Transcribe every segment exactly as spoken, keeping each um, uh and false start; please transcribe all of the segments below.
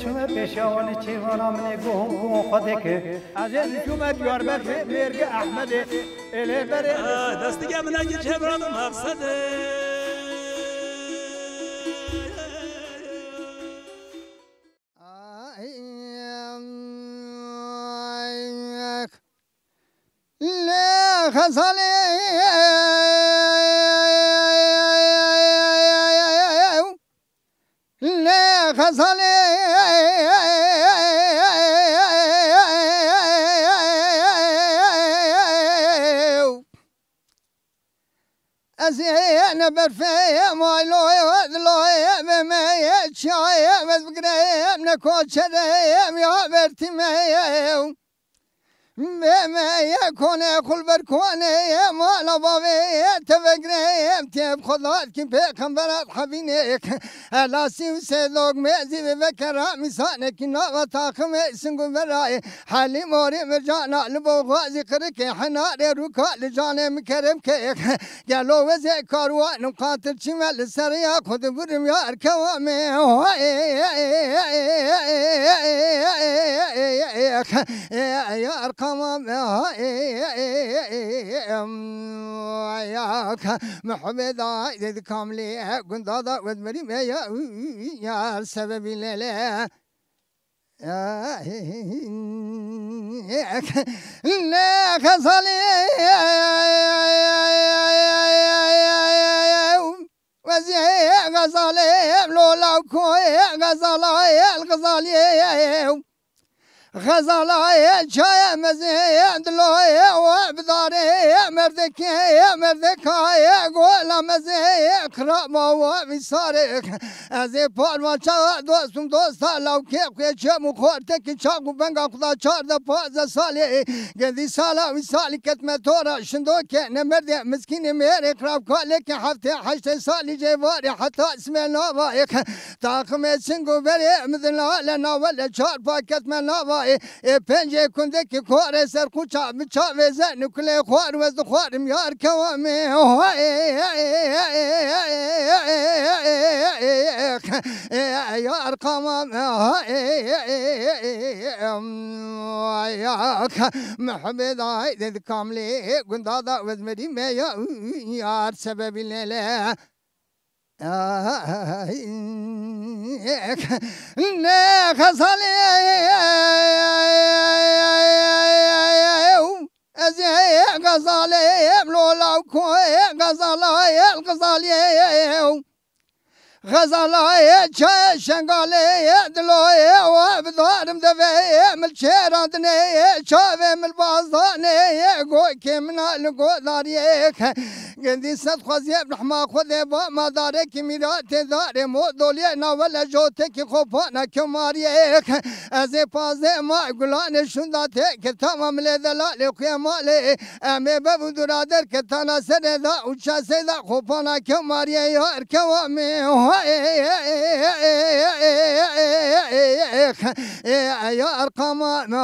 Çûme pêşiya wan ê çêvana min ê guh û guh Xwedê ke. Ez ê çûme Diyarbekirê mêrge Ehmedê. Ê lê berê. Destige min eke çevra bi maqsedê. Lê Xezalê Lê Xezalê Ez ê ne berfê mayloyê diloyê bê me çiyayê ez bigireyê ne koçerê ya bertî me. Bê me ye konê xulber konê ye mala bavê ye tevegre ye têb xwedat ki pêxemberat hevînê. Elasî û sêdok me zî vê vekera mîsanekî nava taximê sing û verayê. Helî morî mircana li bo xwazî qirikê henarê rûka li canê min kerem kê. Gelo wezê karwanim qatir çîme li ser ya xwe dibirim ya erkewa me. Ya erqama me. Mehmeda ded kamlê gunda da wed merî me ya yar sebebî lele. Ne Xezalê wezî Xezalê lola koyê Xezala el Xezalê Xezala çayê mezê diloyê we bidarê merdekê merdekayê gola mezê xiraba we vîsarê. Ez ê parva çawa dostum dosta lawkê xwê çem û xortekî çax û benga xuda çardeh pazdeh salê. Gedî sala wî salî ketme tora şindokê ne merdê miskînê mêrê xirabkalekê heftê heştê salî cêvarê heta ismê navayê. Taximê sing û berê midin lale navele çar pa ketme navayê. Ê pêncê kundekî xwarê ser qûça bi çavê zen û kulê xwar wez dixwarim yar kewa me. Yar qama me. Mehmeda haydi kamlê gunda da wez merî me ya yar sebebî lele. Ne Xezalê ez ê Xezalê lola koyê Xezala el Xezalê Xezala çe şengalê diloyê we bidarim devê milçêrandinê çavê milbazdanê gokê min a li godariyê. Gindî sed xweziyê bi rehma Xwedê ba madarê kimîra tê darê mo doliyê navele jotekî xopana kemariyê. Ez ê pazê ma gulanê şunda tê ke tama milê delalê xuyê malê. Em ê bev û dura derke tana serê da û çasê da xopana kemariyê yar kewa me. Yar qama me.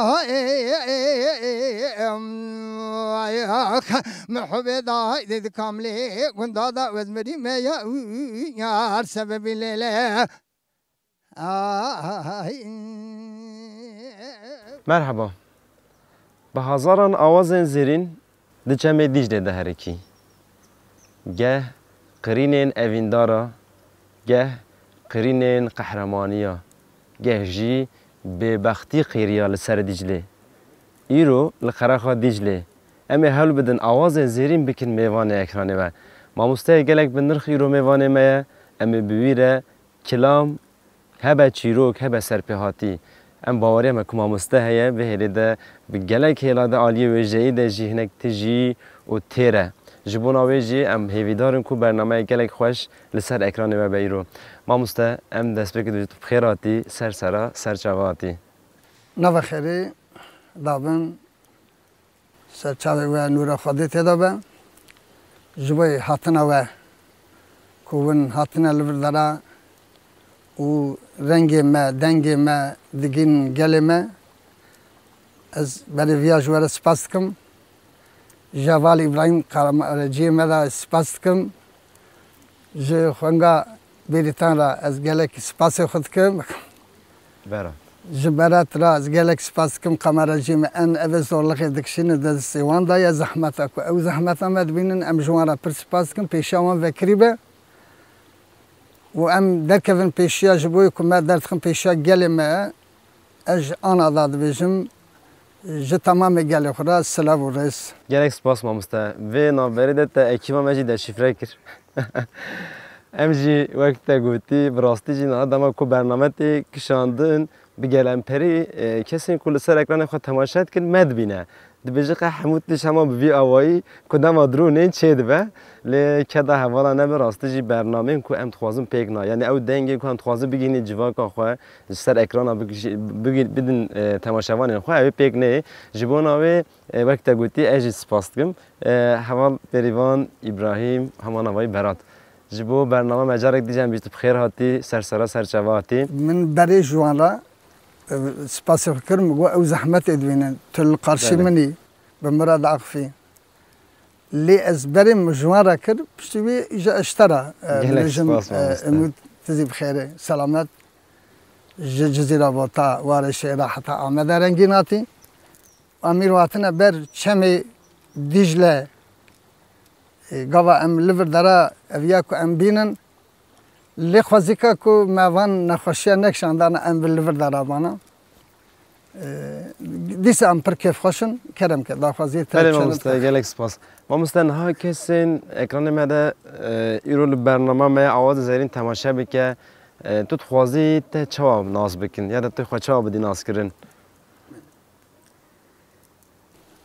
Mehubê da haydi di kamlê gunda da wez merî me ya yar sebebî lêle. Merheba. Bi hezaran awazên zêrîn di çemê Dîclê de herikî. Geh qirînên evîndara, geh qirînên qehremaniya, geh jî bêbextî qêriya li ser Dîclê. Îro li qerexa Dîclê em ê hewl bidin awazên zêrîn bikin mêvanê ekranê we. Mamosteyê gelek bi nirx îro mêvanê me ye, em ê bi wî re kilam hebe çîrok, hebe serpêhatî. Em baweriya me ku mamoste heye, vê hêlê de bi gelek hêla de aliyê wêjeyî de jî hinek tijî û têr e. Ji bona wê jî em hêvîdar in ku bernameyek gelek xweş li ser ekranê we be îro. Mamoste, em dest pê kir dibêjin tu bi xêr hatî, ser sera, ser çava hatî. Nava xêrê dabin. Ser çavê we nûra Xwedê tê de be. Ji bo hatina we ku hûn hatine li vir dera û rengê me, dengê me digihînin gelê me. Ez berê viya ji we re spas dikim. Ji heval Îbrahîm kamereciyê me de spas dikim. Ji xwenga Bêrîtan re ez gelekî spasê xwe dikim. Berat. Ji Berat re ez gelek spas dikim, kamereciyê me, em evê zorlixê dikişînin, di destê wan de ye, zehmeta ku ew zehmeta me dibînin, em ji wan re pir spas dikin, pêşiya wan vekirî be. Û em derkevin pêşiya, ji bo ku me derdixin pêşiya gelê me, ez ji ana da dibêjim, ji temamê gelê xwe re silav û rêz. Gelek spas mamoste. Vê navberê de te ekîba me jî deşîfre kir. Em jî wek te gotî, bi rastî jî niha dema ku bername tê kişandin, bi gelemperî, e, kesên ku li ser ekranê xwe temaşe dikin, me dibîne. Dibêje qe hemû tişt hema bi vî awayî ku dema dronên çêdibe. Lê keda hevala nebe, rastî jî bernameyên ku em dixwazin pêk na. Yanî ew dengê ku em dixwazin bigihînî civaka xwe, ji ser ekrana bigihî-, bigihî-, bidin, e, temaşevanên xwe, ew ê pêk neyê. Ji bona wê, e, wek te gotî, ez jî spas dikim. E, heval Bêrîvan, Îbrahîm, hema navayî Berat. Ji bo bername me carek dî jî em bîst bi xêr hatî, ser sera ser çava hatî. Min berê ji wan re, e, spasê xwe kir, min got, ew zehmetê dibînin. Tu li qarşî Belê. min î, bi min re diaxifî. Lê ez berê min ji wan re kir, piştî wî îja ez ji te re, e, Gelek dibêjim, spas, e, mamoste. Umut, tu zî bi xêrê, selamet. Ji Cizîra Bota, Warê Şêra heta Amedê rengîn hatî. Em îro hatine ber çemê Dîcle, e, gava em li vir dera eviya ku em bînin. Lê xwezîka ku me van nexweşiya nekişandana, em bi li vir dera bana. E, dîsa em pir kêfxweş in. Kerem ke, daxwaziyê te Belê çêne mamoste, bike. Gelek spas. Mamoste, niha kesên ekranê me de, e, îro li bernama me ya Awazê Zerîn temaşe bike. E, tu dixwazî te çawa nas bikin? Ya da tu xwe çawa bidî naskirin?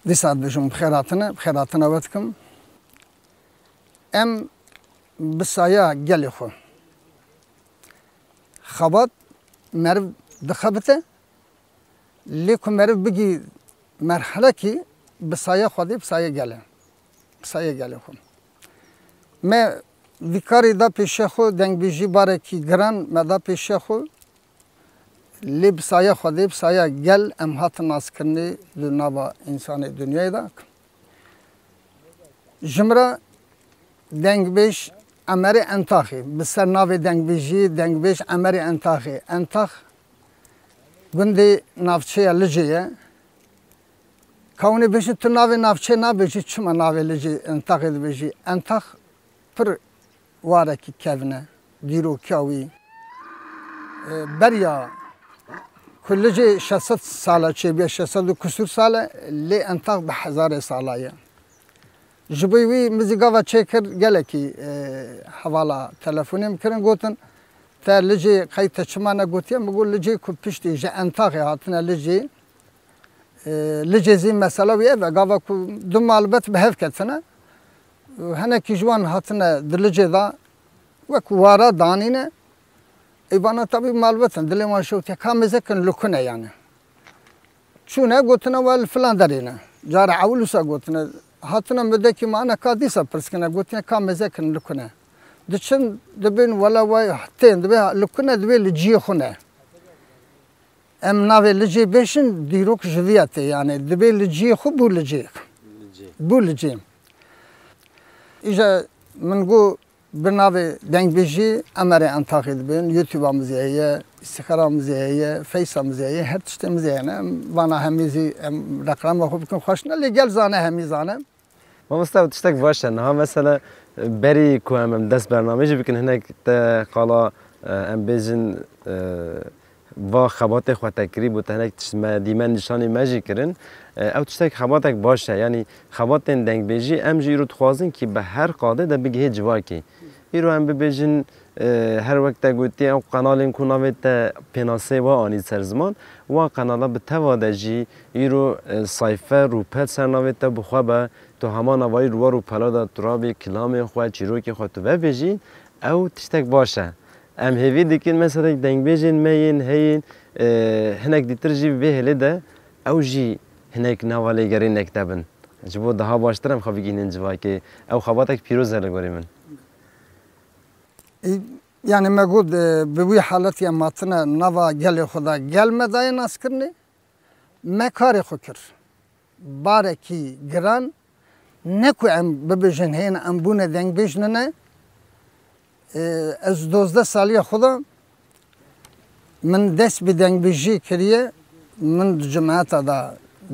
Dîsa dibêjim, bi xêr hatine, bi xêr hatina we dikim. Em bi saya gelê xwe. Xebat meriv dixebite, lê ku meriv bigî merhelekî bi saya Xwedê, bi saya gelê. Bi saya gelê xwe. Me vî karî da pêşiya xwe, dengbêjî barekî giran me da pêşiya xwe. Lê bi saya Xwedê, bi saya gel em hatin naskirinê di nava însanê dinyayê de. Ji min re dengbêj Emerê Entaxê, bi ser navê dengbêjî dengbêj Emerê Entaxê. Entax gundê navçeya Licê ye. Ka hûn ê bêjin, tu navê navçeyê nabêjî, çima navê Licê Entaxê dibêjî? Entax pir warekî kevn e, dîrokiya wî. E, beriya ku Licê şeş sed sala çêbûye, şeş sed û kusûr sal e, lê Entax bi hezarê sala ye. Ji bo wî min zî gava çêkir, gelekî, e, hevala telefonê min kirin, gotin, te Licê qey te çima negotiye? Min got, Licê ku piştî ji Entaxê hatine Licê, e, Licê zî mesela wî ev e, gava ku du malbet bi hev ketine, hinekî ji wan hatine di Licê de wek wara danîne, ê vana tabî malbet in, dilê wan şewtiye, ka mêze kin li ku ne yani. Çûne gotine we li filan derê ne. Cara ewil wisa gotine. Hatine mudekî mane ka dîsa pirs kine, gotine ka mêze kin li ku ne. Diçin dibên wela we tên, dibê li ku ne, dibê li ciyê xwe ne. Em navê Licê bêjin, dîrok ji viya tê yani. Dibê li ciyê xwe bû Licê. Licê. Bû Licê. Îja min got, bi navê dengbêjî Emerê Entaxê dibên, YouTube-a min zî heye, Instagram-a min zî heye, Face-a min zî heye, her tiştê min zî hene. Em vana hemî zî em reklama xwe bikin xweş ne, lê gel zane, hemî zane. Mamoste, ew tiştek baş e. Niha mesela, berî ku em, em dest bernameyê jî bikin, hinek te qala, e, em bêjin, e, va xebatê xwe te kirî bû, te hinek tişt me dî me nîşanî me jî kirin. E, ew tiştek xebatek baş e. Yanî xebatên dengbêjî em jî îro dixwazin kî bi her qadê de bigihê civakê. Îro em bibêjin, e, her wek te gotî, ew qenalên ku navê te pênasê wa anî ser ziman, wa qenala bi teva de jî îro, e, sayfe, rûpel ser navê te bi xwe be, tu hema navayî li wa rûpela de tu rabî kilamên xwe, çîrokên xwe tu vebêjî, ew tiştek baş e. Em hêvî dikin, mesela dengbêjên me yên heyên, e, hinek dîtir jî vê hêlê de ew jî hinek nava lêgerînek de bin. Ji bo daha baştir em xwe bigihînin civakê. Ew xebatek pîroz e li gorî min. Ê, Yanî me got, e, bi wî haletî em hatine nava gelê xwe de, gel me daye naskirinê, me karê xwe kir. Barekî giran ne ku em bibêjin hêna em bûne dengbêj nine. E, ez dozdeh saliya xwe de min dest bi dengbêjiyê kiriye, min di cimeta de,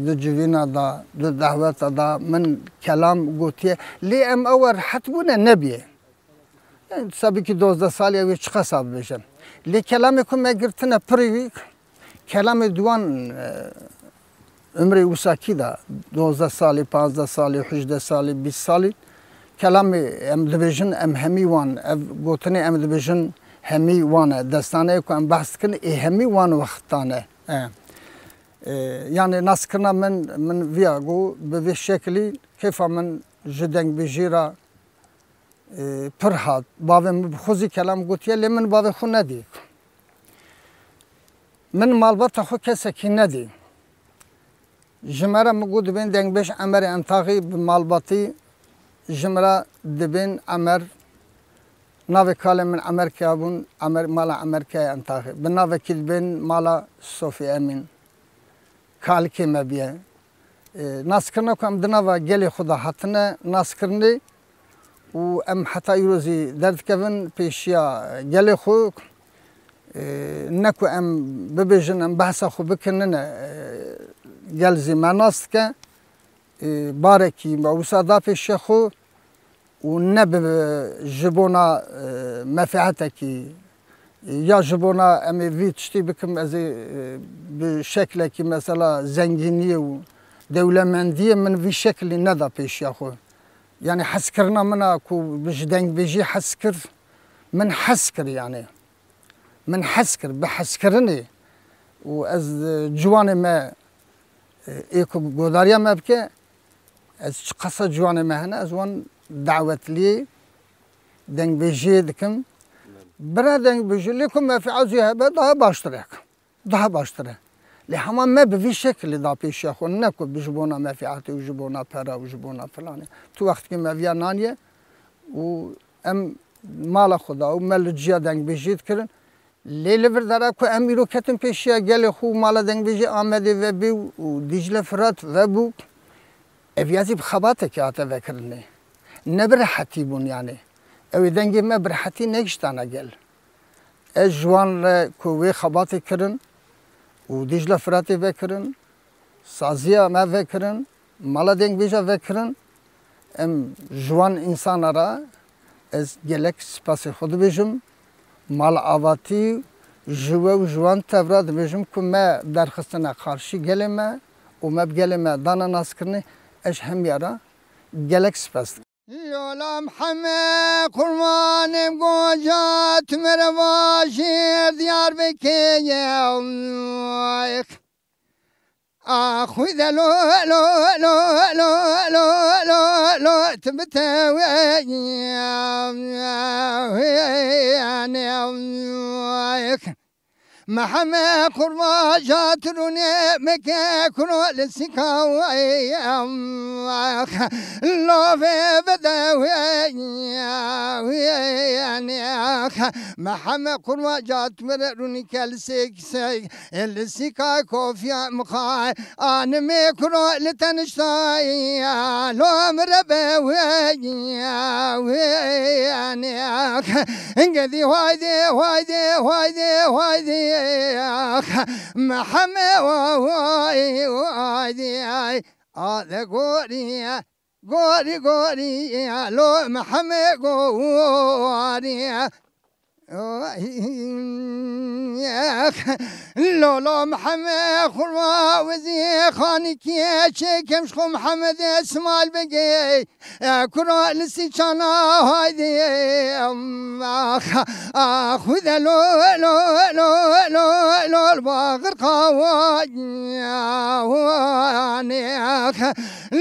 di civîna de, di dehweta de min kelam gotiye. Lê em ew rehet bûne nebiye. Yani, tabii ki dozdeh salî ew ê çiqasa bibêjin. Lê kelamê ku me girtine pirî wî, kelamê di wan, e, umrê wisa kî de, dozdeh salî, panzdeh salî, hejdeh salî, bîst salî, kelamê em dibêjin, em hemî wan, ev gotinê em dibêjin, hemî wan e. Destaneyê ku em behs dikin, ê hemî wan wextan e. E, e, yani naskirina min, min viya got, bi vê şekilî kêfa min ji dengbêjî re e, pir hat. Bavê min bi xwe zî kelam gotiye, lê min bavê xwe nedî. Min malbata xwe kesekî nedî. Ji me re min got, dibên dengbêj Emerê Entaxî bi malbatî ji min re dibên Emer, navê kalê min Emerkeya bûn, Emer, mala Emerkeya Entaxî. Bi navekî dibên mala Sofî Emîn. Kalikê me biye. E, naskirina ku em di nava gelê xwe de hatine naskirinê û em heta îro zî derdikevin pêşiya gelê xwe. E, ne ku em bibêjin, em behsa xwe bikin, nine, e, gel zî me nas dike. E, barekî me wisa da pêşiya xwe û ne bi, ji bona, e, mefîhetekî ya ji bona em ê vî tiştî bikim, ez ê, e, bi şeklekî mesela zengîniyê û dewlemendiyê min vî şeklî neda pêşiya xwe. Yani hezkirina min a ku ji dengbêjî hez kir, min hez kir yani. Min hez kir, bi hezkirinê û ez, e, ciwanê me, e, ê ku godariya me bike, ez çiqasa ciwanê me hene, ez wan dawetliyê dengbêjiyê dikim. Bira dengbêjî, lê ku mefîa zî hebe, daha baştir e. Daha baştir e. Lê hema me bi vî şekilî da pêşiya xwe, ne ku bi ji bona mefîatê û ji bona pera û ji bona filanê. Tu wextkî me viya naniye û em mala xwe da û me li ciya dengbêjiyê dikirin. Lê li vir dera ku em îro ketin pêşiya gelê xwe û mala dengbêjê Amedê vebû û Dîcle Firat vebû, ev ya zî bi xebatekê hate vekirinê. Ne bi rehetî bûn yani. Ew ê dengê me bi rehetî negiştana gel. Ez ji wan re ku wê xebatê kirin û Dîcle Firatê vekirin, saziya me vekirin, mala dengbêja vekirin, em ji wan însana re ez gelek spasê xwe dibêjim. Mal avatî ji we û ji wan tevra dibêjim ku me derxistine qarşî gelê me û me bi gelê me dana naskirinê, ez ji hemiya re gelek spas dikim. Lola Mihemed qurbanê goca tu mere vajî Diyarbekirê. Axwî de lo, lo, lo, lo, lo, lo, lo, tu bi te wê, wê, Mihemed qurbaja tu rûnê bike kuro li sîka wê, lo vê bide wê, wê, Mihemed qurbaja tu mere rûnî ke li sêk sêk. Li sîka kofiya mixay, animê kuro li teniştay, lo mire be wê, wê, nêx. Gedî haydê, haydê, haydê, haydê, Mihemed, haydê, ay. Ade gorî, gorî, gorî, lo Mihemed gorî. Lolo Mihemed xurma wezî xanîkî çêkem ji xwe Mihemed Esmail Begê. Kuro li sîçana haydê. Xwîde lo, lo, lo, lo, lo, baxir qawa.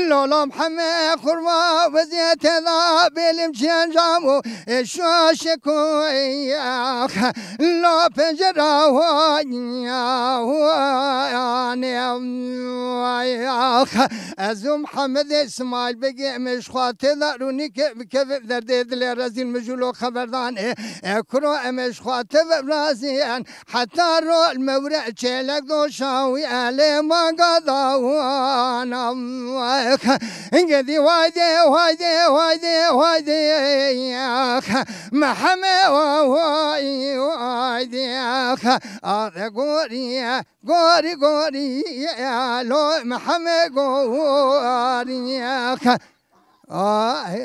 Lolo Mihemed xurma wezî têda bêlim çêncam û şaşe koy. Ax, la pencera wa, wa, ne, ax. Ez û Mihemedê Îsmaîl Begê em ê ji xwe tê de rûnîkê bikevin derdê dilê rezîl mijûlo xeberdanê. E, kuro em ê ji xwe tê ve birazîn. Heta rol mewre çêlek doşa wî elê manga dawana. Gedî waydê, waydê, waydê, waydê. Meheme wa, way, waydê. Ade goriye, gori, gori. Lo Meheme goriye. Ay,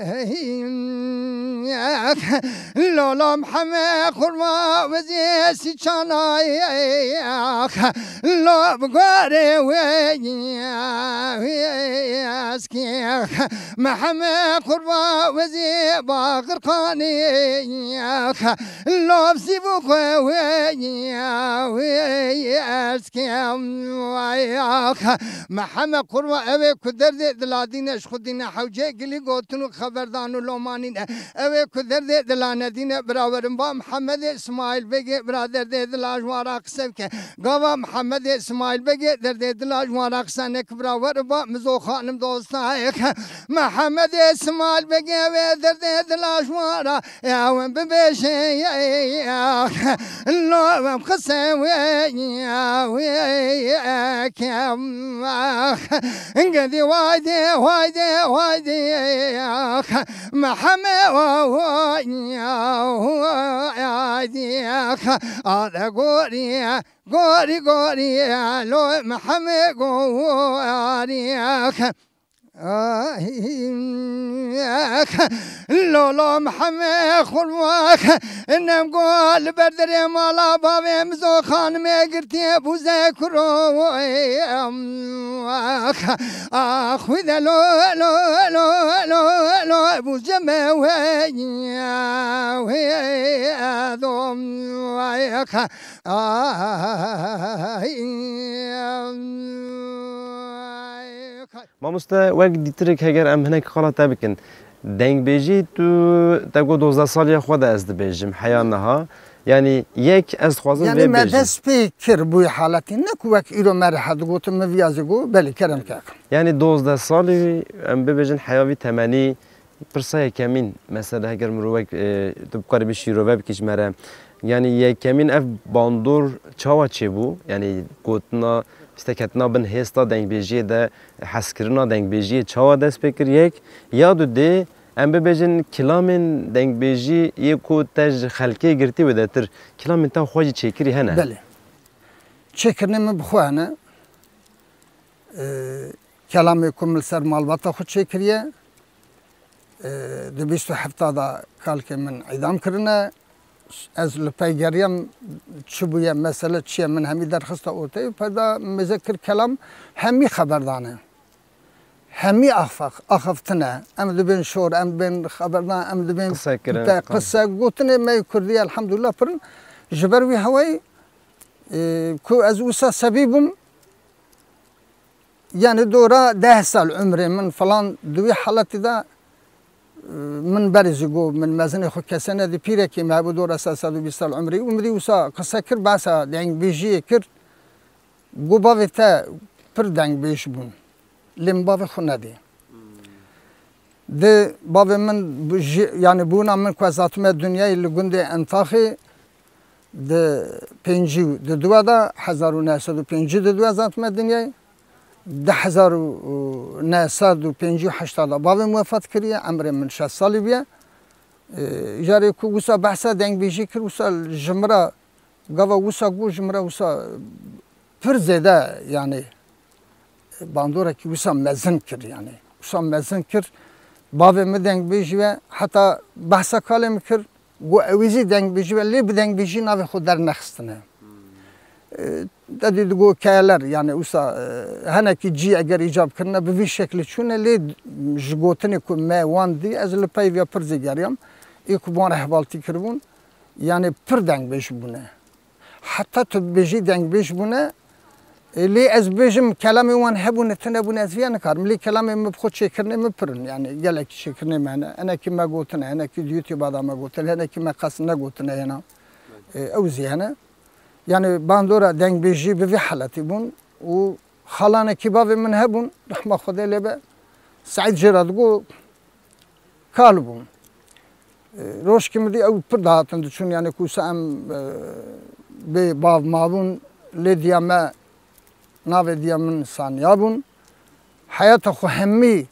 Lolo Meheme xurma wezê siçanay. Lo bigore wê, wê eski. Meheme xurma wezê baxirxanê. Lo sivu xwe wê, wê eski. Ay, Meheme xurma ew ê ku derdê diladîne ji xwe dîne hewcê gilî gotin û xeberdan û lomanîne. Ew ê ku derdê dila nedîne birawerin ba Mihemedê Îsmaîl Begê bira derdê dila ji wan ra qise bike. Gava Mihemedê Îsmaîl Begê derdê dila ji wan ra qise neke birawerin ba Mizo xanim dostayek. Mihemedê Îsmaîl Begê wê derdê dila ji wan ra ew bibêje. Lo em qise wê, wê kem. Gedî waydê, waydê, waydê. Meheme wa, wa, wa, waydê. Ade goriye, gori, goriye. Lo Meheme goriye. Ay, Lolo Meheme xurma, nem go li ber derê mala bavê Mizo xanimê girtiye bûze kuro. Ax, ax, wî de lo, lo, lo, lo, lo, bûze me wê, wê dom, ax, ay. Mamoste, wek dîtirek heger em hinek xala te bikin. Dengbêjî tu te got dozdeh saliya xwe de ez dibêjim, heya niha. Yanî yek ez dixwazim Yanî vê me bêjim. dest pê kir bûyî haletî, ne ku wek îro me re hedigotin, min viya zî got, belê kerem ke. Yanî dozdeh salî em bibêjin heya vî temenî. Pirsa yekemîn, mesela heger mirovek, e, tu bikarî bi şîrove bikî ji me re. Yanî yekemîn ev bandor çawa çêbû? Yanî gotina, pişteketina bin hêsta dengbêjiyê de, hezkirina dengbêjiyê çawa dest pê kir? Yek, ya du dê, em bibêjin kilamên dengbêjî yê ku te ji xelkê girtî wêdetir, kilamên te xwe jî çêkirî hene? Belê. Çêkirinê min bi xwe hene. Ee, kelamê ku min li ser malbata xwe çêkiriye, ee, di bîst û hefta de kalkê min îdam kirine. Ez li pey geriyam, çi bûye, mesele çi ye, min hemî derxista orteyê, peda mêze kir kelam, hemî xeber dane. Hemî axfaq, axaftine. Em dibên şor, em dibên xeberdan, em dibên Qise kirin, te-, tamam. qise gotinê me yê kurdî, elhamdulillah, pirin. Ji ber wî hewayî, e, ku ez wisa sebî bûm, yani dora deh sal umrê min falan di wî haletî de, e, min berê zî got, min mezinê xwe kesê nedî, pîrekî me hebû dora sed, sed û bîst sal umrî. Û min dî wisa qise kir, behsa dengbêjiyê kir. Got, bavê te pir dengbêj bûn. Lê min bavê xwe nedî. Di bavê min bi jî, yani bûna min ku ez hatime dinyayê li gundê Entaxê di pêncî û di dua de, hezar û neh sed û pêncî û di dua ez hatime dinyayê. Di hezar û neh sed û pêncî û heşt de bavê min wefat kiriye, emrê min şeş salî bûye. Ee, jarê ku wisa behsa dengbêjî kir, wisa ji min re gava wisa got, ji min re wisa pir zêde, yani, bandorekî wisa mezin kir, yani. Wisa mezin kir, bavê min dengbêjî ve, heta behsa kalê min kir, got, ew ê zî dengbêjî ve, lê bi dengbêjî navê xwe dernexistine. E, te dî digot keyeler, yani, wisa, e, henekî cî eger îcab kirine, bi vî şeklî çûne, lê ji gotinê ku me wan dî, ez li pey vê pir zî geriyam, ê ku bi wan re hevaltî kiribûn, yani, pir dengbêj bûne. Heta tu dibêjî dengbêj bûne, e, lê ez bêjim kelamê wan hebûne, tune bûne, ez viya nikarim. Lê kelamê min bi xwe çêkirinê min pir in, yani gelekî çêkirinê me hene. Hinekî me gotine, hinekî di YouTube-a de me gotine, hinekî me qas negotine hêna. E, ew zî hene. Yanî bandora dengbêjî bi vî haletî bûn û xalanekî bavê min hebûn, rehma Xwedê lê be, Seîd jê re digot, kal bûn. E, rojkî min dî ew pir dihatin diçûn, yanî ku wisa em, e, bê bav mabûn, lê diya me, navê diya min Saniya bûn. Heyata xwe hemî,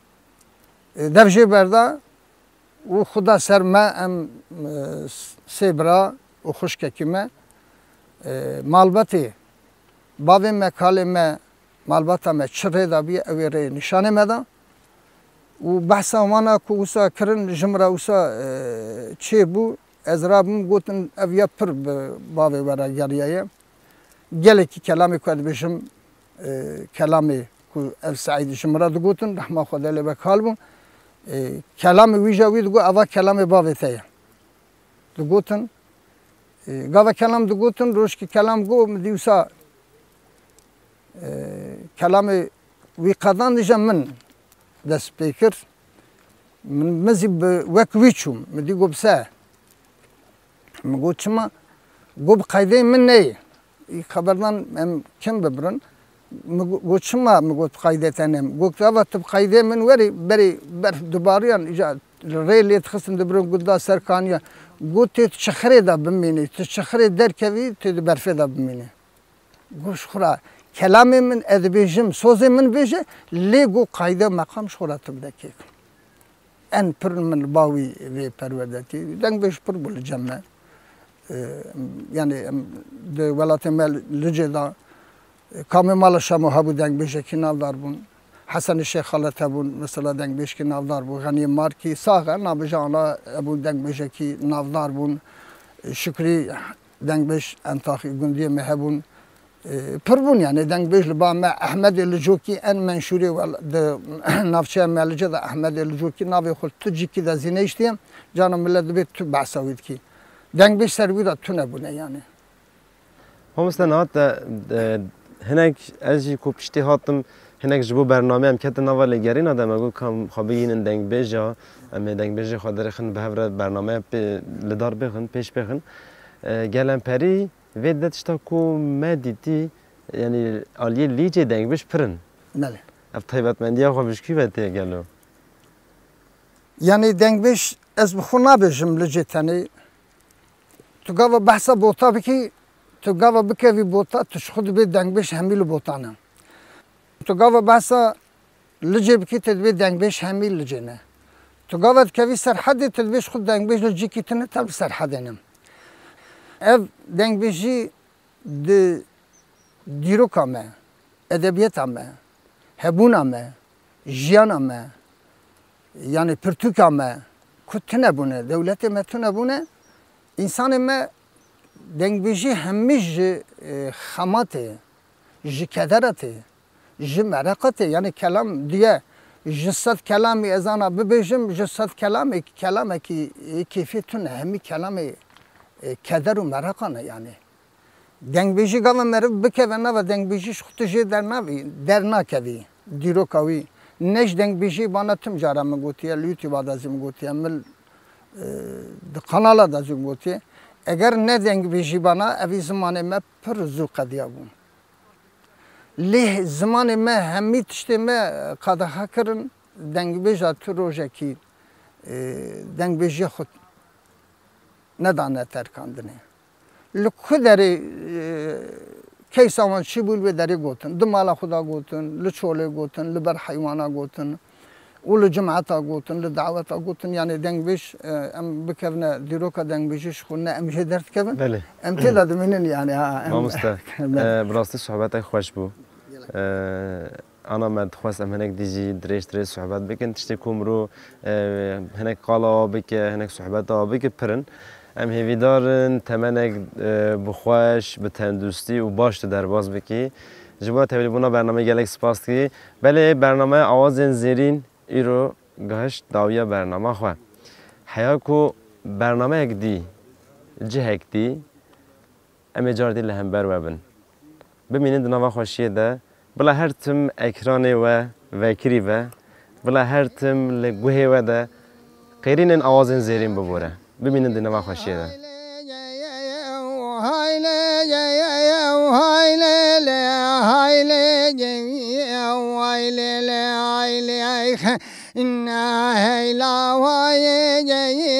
e, dev jê berda û xwe da ser me, em, e, sê bira û xwişkekî me, e, malbetê bavê me, kalê me, malbata me çi rê da bîye, ew ê rê nîşanê me da. Û behsa wana ku wisa kirin, ji min re wisa, e, çêbû, ez rabûm, gotin, ev ya pir bi bavê we re geriyaye. Gelekî kelamê ku ez dibêjim, e, kelamê ku ev Seîd ji min re digotin, rehma Xwedê lê be kal bûn. E, kelamê wî jî wî digot, eva kelamê bavê te ye. Digotin, e, gava kelam digotin, rojkî kelam got, min dî wisa, e, kelamê wî qedan dîje min dest pê kir. Min, min zî bi wek wî çûm. Min dî got, bi se? Min got, çima? Got, bi qeydeyê min neyê. Î xeberdan em kim bibirin? Min go-, got, çima? Min got, bi qeydê te nêm. Got, ava tu bi qeydê min werî, berî berf dibariyan, îca rê lê dixistin dibirin, got, da ser kaniya. Got, tê tu çixirê de bimînî, tu çixirê derkevî, tê di berfê de bimînî. Got, ji xwe re kelamê min ez dibêjim, sozê min bêje, lê got, qeyde meqam ji xwe re tu bide kêk. En pir min li ba wî vê perwerdetî. Dengbêj pir bû li cem me. E, yanî em di welatê me Licê de, e, kamê mala Şemo hebû dengbêjekî navdar bûn. Hesenê Şêx Xalet hebûn, mesela dengbêjkî navdar bû. Xeniyê Markî, sax e, nabêje ana hebû dengbêjekî navdar bûn. E, Şukrî dengbêj Entaxî gundiyê me hebûn. E, pir bûn, yanî dengbêj li ba me, Ehmedê Licokî en menşûrê wel-, di navçeya me Licê de Ehmedê Licokî navê xwe tu cîkî de zî nehiştiye, cana millet dibê tu behsa wî dikî. Dengbêj ser wî de tune bûne yanî. Mamoste, niha te, e, hinek ez jî ku piştî hatim, hinek ji bo bername em ketin nava lêgerîna de, me got, ka em xwe bigihînin dengbêja, em ê dengbêjê xwe derêxin, bi hev re bernameya pê, li dar bêxin, pêş bêxin. E, gelemperî vê de tişta ku me dîtî, yanî aliyê Lîcê dengbêj pir in. Belê. Ev taybetmendiya xwe bi ji kû ve tê gelo? Yanî dengbêj ez bi xwe nabêjim Licê tenê. Tu gava behsa bota bikî, tu gava bikevî bota, tu ji xwe dibê dengbêj hemî li bota ne. Tu gava behsa Licê bikî, tu dibê dengbêj hemî Licê ne. Tu gava dikevî Serhedê, tu dibê ji xwe dengbêj li cîkî tune, te li Serhedê ne. Ev dengbêjî di dîroka me, edebiyata me, hebûna me, jiyana me, yanî pirtûka me ku tune bûne, dewletê me tune bûne, însanê me dengbêjî hemî ji, e, xematê, ji kedera tê, ji mereqa tê. Yanî kelam diye ji sed kelamî ez ana bibêjim, ji sed kelamê kelamekî, e, kêfê tune, hemî kelamê, e, keder û mereqa ne yanî. Dengbêjî gava meriv bikeve nava dengbêjî ji xwe tu jê dernavî, dernakevî dîroka wî. Ne ji dengbêjî bana tim cara min gotiye, li YouTube-a de zî min gotiye, min, e, di kanala de zî min gotiye. Eger ne dengbêjî bana, evî zimanê me pir zû qediya bû. Lê zimanê me hemî tiştê me qedexe kirin, dengbêja tu rojekî, e, dengbêjiya xwe nedane terkandinê. Li ku derê, e, keysa wan çi bû, li wê derê gotin. Di mala xwe de gotin, li çolê gotin, li ber heywana gotin û li cimeta gotin, li daweta gotin. Yanî dengbêj, e, em bikevine dîroka dengbêjî ji xwe ne em jê derdikevin. Belê. Em tê de dimînin yanî, ha, em Mamoste, Belê. e, bi rastî sohbetek xweş bû. E, Ana me dixwest em hinek dî jî dirêj dirêj sohbet bikin. Tiştê ku mirov, e, hinek qala awa bike, hinek sohbeta awa bike pir in. Em hêvîdar in temenek, e, bi xweş, bi tenduristî û baş tu derbas bikî. Ji bo tevlîbûna bernameyê gelek spas dikî. Belê bernameya Awazên Zêrîn îro gihişt dawiya bernama xwe. Heya ku bernameyek dî, cihek dî, em ê car dî li hember we bin. Bimînin di nava xweşiyê de. Bila her tim ekranê we vekirî ve. Bila her tim li guhê we de qêrînên Awazên Zêrîn bibore. Bimînin di nava xweşiyê de. Haylê, ye, ye, ye, haylê, lê, haylê, ye, ye, haylê, lê, haylê, ay, inna heyla, wayê, ye, ye,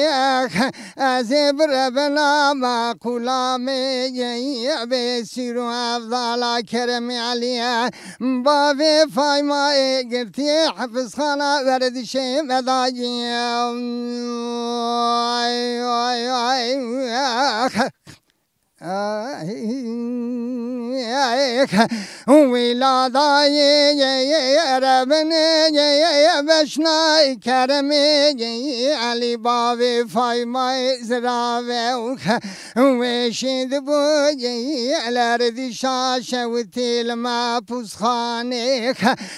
ez ê birevena me qulamê, ye, ye, bê sîr û evdala Keremê Elî ye. Bavê Faymayê girtiye, Hefizxana Werdişê me dayî. Ay, ay, ay, ah. Ay, ay, wîla dayê, ye, ye, ye, rebinê, ye, ye, ye, beşna Keremê, ye, ye, Elî bavê Faymayê zirave. Wê şî dibû, ye, ler dîşa şewitî li me pûzxanê.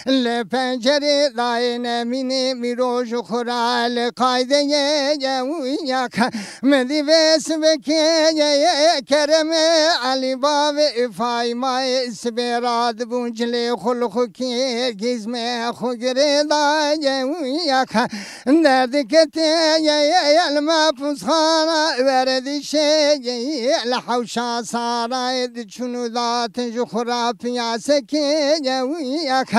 Li pencerê dayê nemînê mîro ji xwe re li qaydeyê ye û yek. Min dî vê sibekê ye, ye, Keremê Elî bavê Faymayê sibê radibûn cilê xwe li xwe kê gîzmê xwe girê daye û yek. Derdiketê ye, ye, ye, li me pûzxana werdişê ye, ye, li hewşa sarayê diçûn û datin ji xwe re piyasekê ye û yek.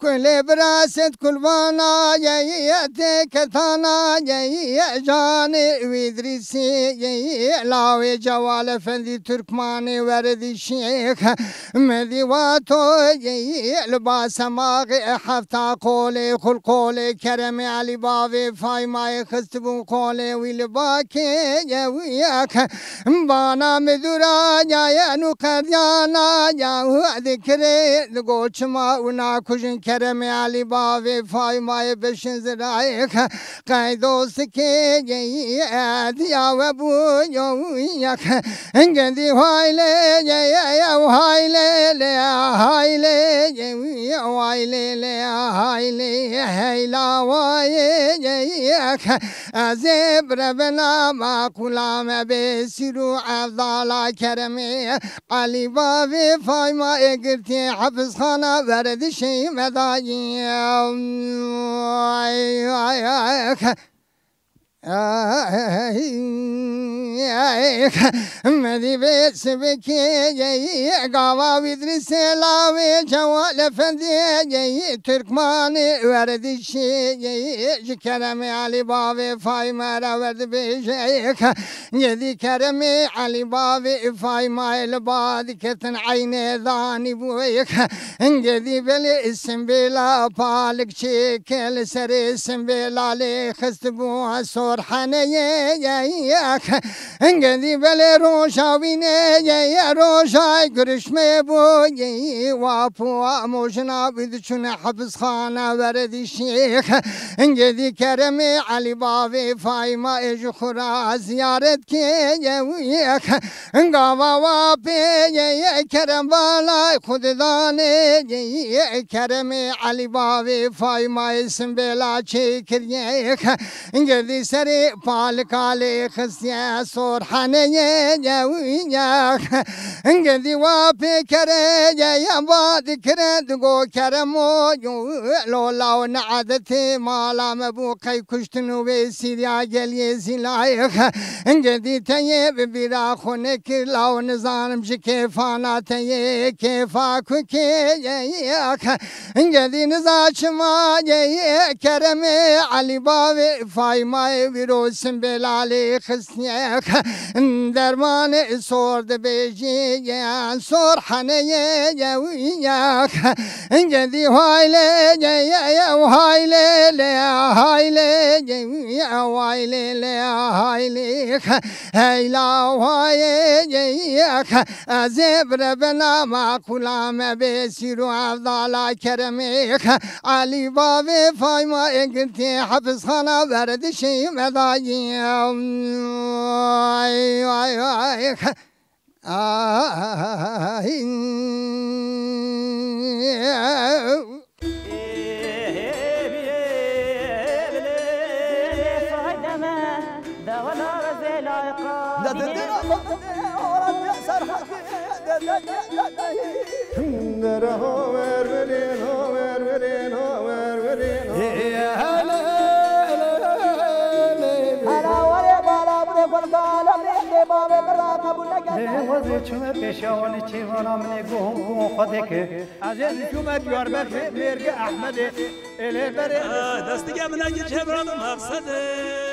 Kulê biraset kulvana ye, ye, tê ketana ye, ye, canê wî dirîsî ye, ye, lawê Cewal Efendî Turkmanê werdişê. Medî wa to ye, li ba semaxê hefta qolê, xul qolê Keremê Elî bavê Faymayê xistibû qolê wî li ba kê ye wî yek. Bana midûra ya ye nû qerdiyana ya û dikirê di goçima û nakujin Keremê Elî bavê Faymayê bişin zirayê. Qey dostikê ye diya we bû yo yek. Gedî haylê ye, ye, ye, haylê lê, haylê ye, ye, haylê lê, haylê, heyla wayê ye, ye. Ez ê birevena me qula me bê sîr û evdala Keremê Elî bavê Faymayê girtiyê Hefizxana werdişê me dayî. Ay, ay, ay. Ey, ey, medî vê sibikê, ey, gava Îdrîsê lawê Cewal Efendî, ey, Turkmanê werdişî, ey, ji Keremê Elî bavê Fayma re werdibêje, ey, gedî Keremê Elî bavê Fayma li ba diketin eynê danî bû, ey, gedî belê simbêla palik çêke li serê simbêla lê xist bû sor heneyê yek. Gedî belê roja wî neyê, roja girişmê bû, wa pû wa mojina wî diçûne hepizxana were dî şêx. Gedî Keremê Elî bavê Fayma ê ji xwe ra ziyaret keye wî yek. Gava wa pê ye, ye, Kerem balay xwe didanê, ye, ye, Keremê Elî bavê Faymayê simbêla çêkiriye. Gedî serê palika lê xistiye sor heneye, ye, ye. Gedî wa pê kere, ye, ye, ba dikire, digo Keremo, yo, lola û ne edetê mala me bû, qey kuştin û wê sîriya geliyê zîlayê. Gedî te yê bi bîra xwe nekir, law nizanim ji kêfana te yê kêfa ku kê ye. Gedî niza çima ye, Keremê Elî bavê Faymayê wîro simbêla lê xistiye. Dermanê sor dibêjî ye, sor heneye ye wî ye. Gedî haylê ye, ye, ye, haylê lê, haylê ye, ye, haylê lê, haylê. Heyla wayê ye, ye, ez ê birevena me qula me bê sîr û evdala Keremê. Elî bavê Fayma ê girtî hepizxana werdişê me dayî. Ay, ay, ay. Ay. Lê wezê çûme pêşiya wan ê çêvana min ê guhum guhum xwe deke. Ez ê çûme Diyarbekirê mêrgê Ehmedê. Ê lê berê. Destige min eke çêvana min mexsedê.